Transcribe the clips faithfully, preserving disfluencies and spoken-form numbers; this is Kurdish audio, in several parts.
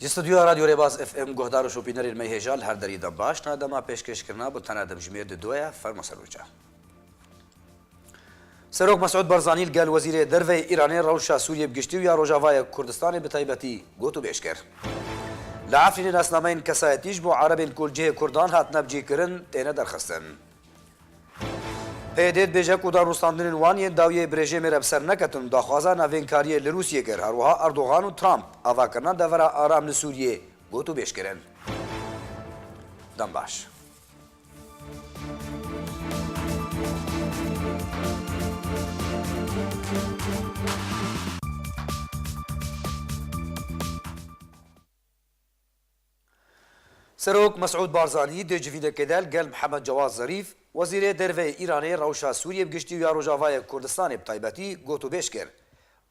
Ji stûdyoya Radyo Rêbaz F M guhdar û şopînerên me hêja li her derî dem baş, na dema pêşkêşkirina bultena demjimêr di doye, fermo ser wêca. Serok Mesûd Barzanî li gel Wezîrê Derve yê Îranê rewşa Sûriyê bi giştî û ya Rojavayê Kurdistanê bi taybetî gotûbêj kir. Li Efrînê nasnameyên kesayetî ji bo erebên ku li cihê Kurdan hatine bicîkirin têne derxistin. P Y D dibêje ku danûstandinên wan yên dawiyê bi rejêmê re bi ser neketin û daxwaza navênkariyê li Rûsiyê kir. Her wiha Erdogan û Trump avakirina devera aram li Sûriyê gotûbêj kirin. Dem baş. Serok Mesûd Barzanî di civînekê de li gel Mihemed Cewad Zerîf, Wezîrê Derve yê Îranê rewşa Sûriyê bi giştî û ya Rojavayê Kurdistanê bi taybetî gotûbêj kir.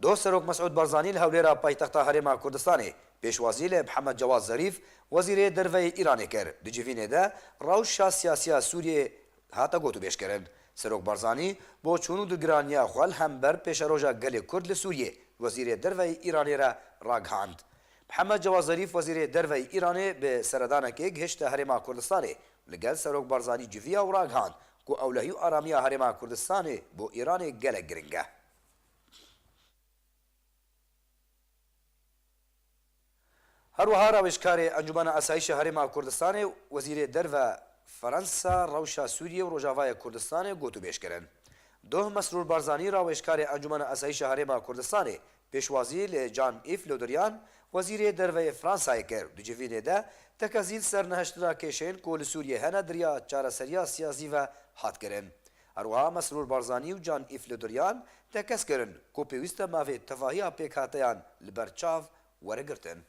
Doh Serok Mesûd Barzanî li Hewlêra paytexta Herêma Kurdistanê pêşwazî li Mihemed Cewad Zerîf, Wezîrê Derve yê Îranê kir. Di civînê de rewşa siyasiya Sûriyê hate gotûbêjkirin. Serok Barzanî boçûn û dilgiraniya xwe li hember pêşeroja gelê Kurd li Sûriyê, Wezîrê Derve yê Îranê re ragihand. Mihemed Cewad Zerîf, Wezîrê Derve yê Îranê, bi seredanekê gihişte Herêma Kurdistanê, li gel Serok Barzanî civiya û ragihand ku ewlehî û aramiya Herêma Kurdistanê bo Îranê gelek giring e. Her wiha rawêjkarê Encûmena Asayîşa Herêma Kurdistanê, Wezîrê Derve Fransa, rewşa Sûriyê û Rojavayê Kurdistanê gotûbêj kirin. Doh Mesrûr Barzanî, rawêjkarê Encûmena Asayîşa Herêma Kurdistanê, pêşwazî li Jean-Yves Le Drian, Wezîrê Derve yê Fransayê kir. Di civînê de tekezî li ser nehiştina kêşeyên ku li Sûriyê hene di riya çareseriya siyasî ve hat kirin. Her wiha Mesrûr Barzanî û Jean-Yves Le Drian tekez kirin ku pêwîst e mavê tevahiya pêkhateyan li ber çav were girtin.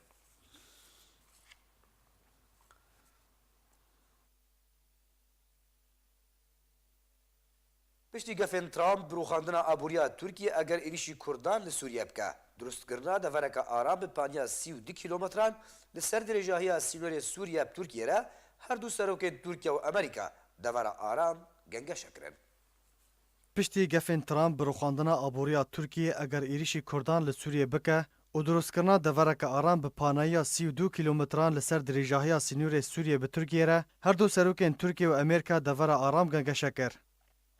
Piştî gefên Trump bi rûxandina aboriya Tirkiyê eger êrîşî Kurdan li Sûriye bike, durustkirina devereke aram bi paniya sî û du kîlometran li ser dirêjahiya sînorê Sûriye bi Tirkiyê re, her du serokên Tirkiye û Amerîka devera aram gengeşe kirin. Piştî gefên Trump bi rûxandina aboriya Tirkiyê eger êrîşî Kurdan li Sûriyê bike û durustkirina devereke aram bi panayiya sî û du kîlometran li ser dirêjahiya sînorê Sûriyê bi Tirkiyê re, her du serokên Tirkiye û Amerîka devera aram gengeşe kir.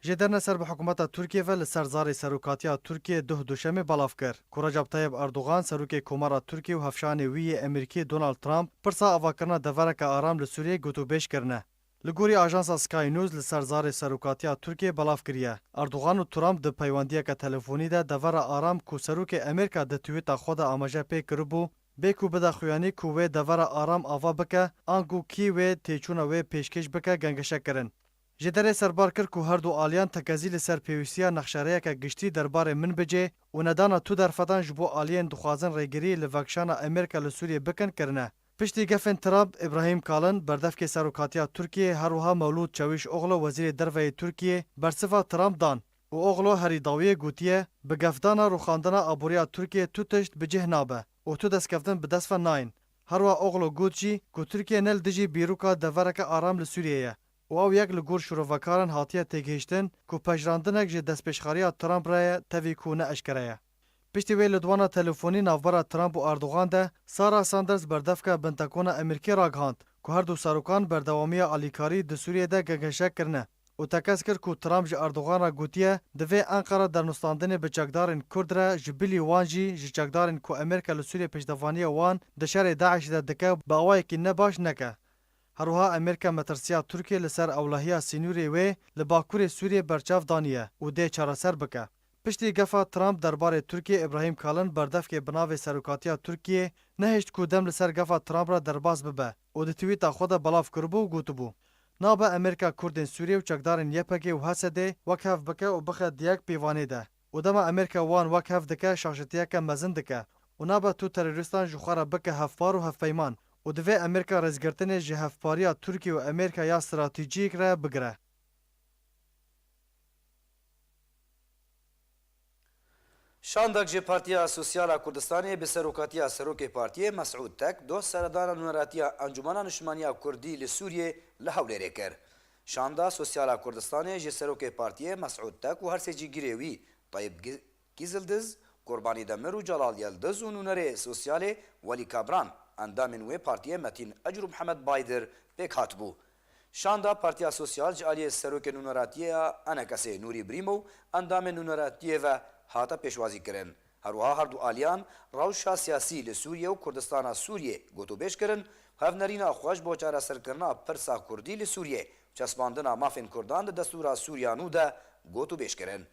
Jêderine ser bi hikûmeta Tirkiyê ve li ser zarê serokatiya Tirkiyê doh Duşemê belav kir ku Recep Tayyip Erdogan, serokê Komara Tirkiyê û hevşanê wî yê Amerîkî Donald Trump pirsa avakirina devereke aram li Sûriyê gotûbêj kirine. Li gorî ajansa Sky News li ser zarê serokatiya Tirkiyê belav kiriye, Erdogan û Trump di peywendiyeke telefonî de devera aram ku serokê Amerîka di twîta xwe de amaje pê kiribû, bê ku bide xuyanî ku wê devera aram ava bike, ango kî wê têçûna wê pêşkêş bike, gengeşe kirin. Jêderê serbar kir ku her du aliyan tekezî li ser pêwîstiya nexşerêyeke giştî derbarê Minbicê û nedana tu derfetan ji bo aliyên dixwazin rêgirî li vekişana Amerîka li Sûriyê bikin kirine. Piştî gefên Trump, Îbrahîm Kalin, berdevkê serokatiya Tirkiyê, her wiha Mewlûd Çewîşoglu, wezîrê derve yê Tirkiyê, bersiva Trump dan û Oglu herî dawiyê gotiye, bi gefdana rûxandina aboriya Tirkiyê tu tişt bi cih nabe û tu destkeftin bi dest ve nayên. Her wiha Oglu got jî ku Tirkiye ne li dijî bîroka devereke aram li Sûriyê ye û ew yek li gor şîrovekaran hatiye têgihiştin ku pejrandinek ji destpêşxeriya Trump re ye, tevî ku ne eşkere ye. Piştî wê lidwana telefonî navbera Trump û Erdogan de, Sarah Sanders, berdevke Pentakona Amerîkî, ragihand ku her du serokan berdewamiya alîkarî di Sûriyê de gengeşe kirine û tekez kir ku Trump ji Erdogan re gotiye, divê Enqera danûstandinê bi çekdarên Kurd re, ji bilî wan jî ji çekdarên ku Amerîka li Sûriyê pêşdevaniya wan di şerê DAIŞ de dike, bi awayekî nebaş neke. Her wiha Amerîka metirsiya Tirkiyê li ser ewlehiya sînorê wê li bakurê Sûriyê berçav daniye û dê çareser bike. Piştî gefa Trump derbarê Tirkiyê, Îbrahîm Kalin, berdevkê bi navê serokatiya Tirkiyê, nehişt ku dem li ser gefa Trump re derbas bibe û di twîta xwe de belav kiribû û gotibû, nabe Amerîka Kurdên Sûriyê û çekdarên Y P G û H S D'ê wek hev bike û bixe di yek pîvanê de û dema Amerîka wan wek hev dike, şaşitiyeke mezin dike û nabe tu terorîstan ji xwe re bike hevpar û hevpeyman û divê Amerîka rêzgirtinê ji hevpariya Tirkiye û Amerîka ya stratejîk re bigire. Şandek ji Partiya Sosyal a Kurdistanê bi serokatiya serokê partiyê Mesûd Tek doh seredana nûneratiya Encûmena Niştimaniya Kurdî li Sûriyê li Hewlêrê kir. Şanda Sosyal a Kurdistanê ji serokê partiyê Mesûd Tek û her sê cîgirê wî Tayyip Gi-, Kîzildiz, Kurbanî Demir û Celal Yildiz û nûnerê sosyalê Welî Kabran endamên wê partiyê Metîn Ecr û Mihemed Baydir pêk hatibû. Şanda Partiya Sosyal ji aliyê serokê nûneratiyê ya ENKSê Nûrî Brîmo û endamên nûneratiyê ve hate pêşwazî kirin. Her wiha her du aliyan rewşa siyasî li Sûriye û Kurdistana Sûriyê gotûbêj kirin û hevnerîna xwe ji bo çareserkirina pirsa Kurdî li Sûriyê û çespandina mafên Kurdan di destûra Sûriya nû de gotûbêj kirin.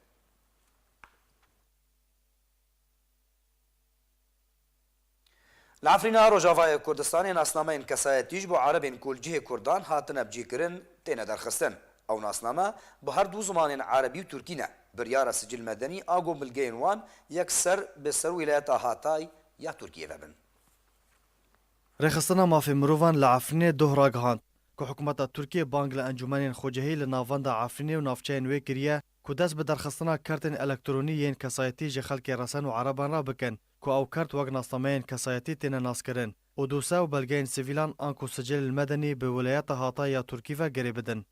Li Efrîna Rojavayê Kurdistanê nasnameyên kesayetî ji bo erebên ku li cihê Kurdan hatine bicihkirin têne derxistin. Ew nasname bi her du zimanên erebî û tirkî ne. Biryara Sicil Medenî ango bilgeyên wan yekser bi serwîlayeta Hatay ya Tirkiyê ve bin. Rêxistina Mafê Mirovan li Efrînê doh ragihand ku hikûmeta Tirkiyê bang li encûmenên xwecihî li navenda Efrînê û navçeyên wê kiriye ku dest bi derxistina kertên elektronî yên kesayetî ji xelkê resen û ereban re bikin ku ew kert wek nasnameyên kesayetî têne naskirin û dose û belgeyên sivîlan anku sicilên medenî bi wilayeta Hatay ya Tirkî ve girê bidin.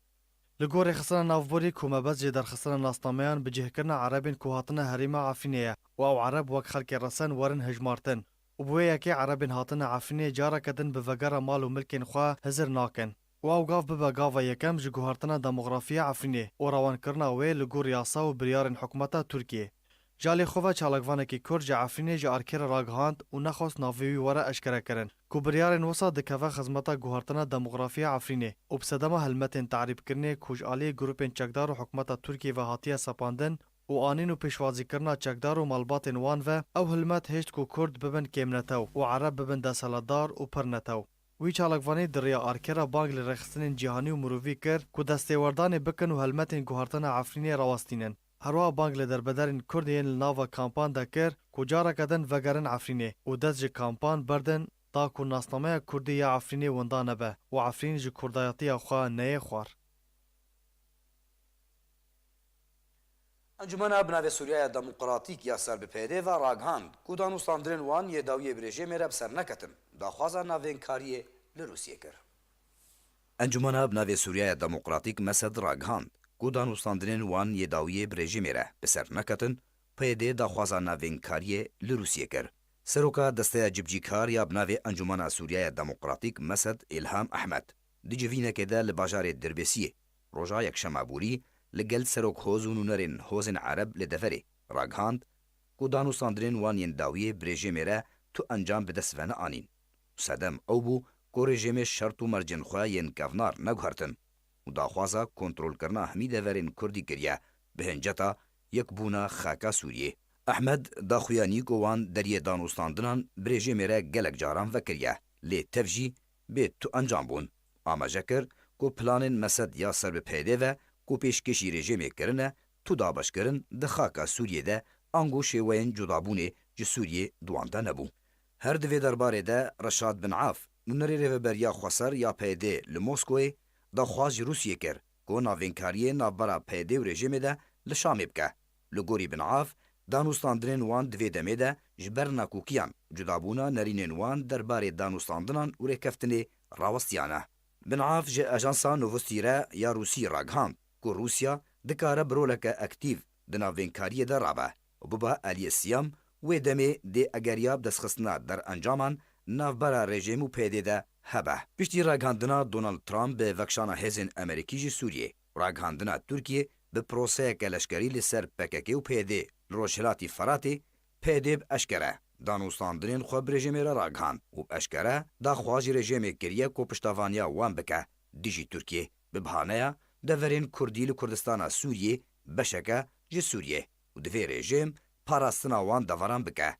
Li gor rêxistina navborî ku mebest ji derxistina nasnameyan bicihkirina erebên ku hatine herêma Efrînê ye û ew ereb wek xelkê resen werin hijmartin û bi wê yekê erebên hatine Efrînê careke din bi vegera mal û milkên xwe hizir nakin û ew gav bibe gava yekem ji guhertina demografiya Efrînê û rewankirina wê li gor yasa û biryarên hikûmeta Tirkiyê. Ji alî xwe ve çalakvanekî Kurd ji Efrînê ji Arkerê ragihand û nexwest navê wî were eşkerekirin, ku biryarên wisa dikeve xizmeta guhertina demografiya Efrînê û bi sedema helmetên tehrîbkirinê ku ji alî grûpên çekdar û hikûmeta Tirkiyê ve hatiye sepandin û anîn û pêşwazîkirina çekdar û malbatên wan ve, ew hilmet hêşt ku Kurd bibin kêmnetew û Ereb bibin desthilatdar û pir netew. Wî çalakvanî di riya Arkerê bang li rêxistinên cîhanî û mirovî kir ku destêwerdanê bikin û helmetên guhertina Efrînê rawestînin. Herwiha bang li derbederên Kurd yên li nava kampan de kir ku careke din vegerin Efrînê û dest ji kampan berdin, da ku nasnameya Kurdî ya Efrînê winda nebe û Efrîn ji Kurdayetiya xwe neyê xwar. Encûmena bi navê Sûriyaya Demokratîk ya ser bi P Y D ve ragihand ku danûstandinên wan yê dawiyê bi rejîmê re bi ser neketin, daxwaza navênkariyê li Rûsiyê kir. Encûmena bi navê Sûriyaya Demokratîk, Mesed, ragihand ku danûstandinên wan yê dawiyê bi rejîmê re bi ser neketin, P Y D daxwaza navênkariyê li Rûsiyê kir. Seroka Desteya Cibcîkar ya bi navê Encûmena Sûriyaya Demokratîk, Mesed Îlham Ehmed, di civînekê de li bajarê Dirbêsiyê, roja Yekşema borî, li gel serokhoz û nûnerên hozên Ereb li deverê ragihand ku danûstandinên wan yên dawiyê bi rejîmê re tu encam bi dest ve neanîn. Sedem ew bû ku rejîmê şert û mercên xwe yên kevnar neguhertin û daxwaza kontrolkirina hemî deverên Kurdî kiriye bi hinceta yekbûna xaka Sûriyê. Ehmed daxuyanî ku wan deriyê danûstandinan bi rejîmê re gelek caran vekiriye, lê tev jî bê tu encam bûn. Amaje kir ku planên Mesed ya ser bi P Y D ve ku pêşkêşî rejîmê kirine, tu dabeşkirin di xaka Sûriyê de ango şêweyên cudabûnê ji Sûriyê di wan de nebû. Her di vê derbarê de Reşad Bin Af, nûnerê Rêveberiya Xweser ya P Y D li Moskoyê, daxwaz ji Rûsiyê kir ku navênkariyê navbera P Y D û rejîmê de li Şamê bike. Li gorî Bin Af, danûstandinên wan di vê demê de ji ber nakokiyan, cudabûna nerînên wan derbarê danûstandinan û rêkeftinê rawestiyane. Bin Af ji ajansa Novosti re ya Rûsî ragihand ku Rûsya dikare bi roleke aktîf di navênkariyê de rabe û bibe aliyê siyam, wê demê dê egeriya bi destxistina derencaman navbera rejîm û P Y D de hebe. Piştî ragihandina Donald Trump bi vekişana hêzên Amerîkî ji Sûriyê, ragihandina Tirkiyê bi proseyeke leşkerî li ser P K K û P Y D li Rojhilatî Feratê, P Y D bi eşkere danûstandinên xwe bi rejîmê re ragihand û bi eşkere daxwaz ji rejîmê kiriye ku piştevaniya wan bike dijî Tirkiyê, bi bahaneya deverên Kurdî li Kurdistana Sûriyê beşeke ji Sûriyê û divê rejîm parastina wan deveran bike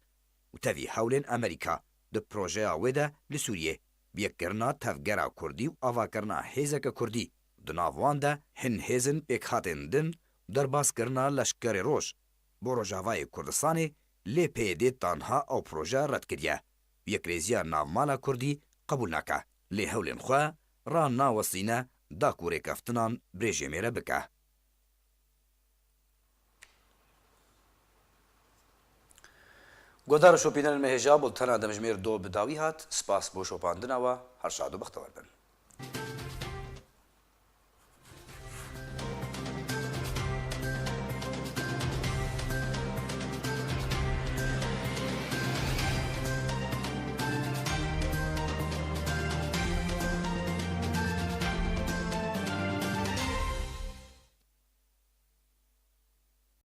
û tevî hewlên Amerîka di projeya wê de li Sûriyê, bi yekkirina tevgera Kurdî û avakirina hêzeke Kurdî, di nav wan de hin hêzin pêkhatên din û derbaskirina Leşkerê Roj bo Rojavayê Kurdistanê, lê P Y D tanha ew proje red kiriye. Yekrêziya navmala Kurdî qebûl nake, lê hewlên xwe ranawestîne da ku rêkeftinan bi rejîmê re bike. Guhdar û şopînerên me hêja, bultena demjimêr do bi dawî hat. Spas bo şopandina we, her şad û bextewer bin.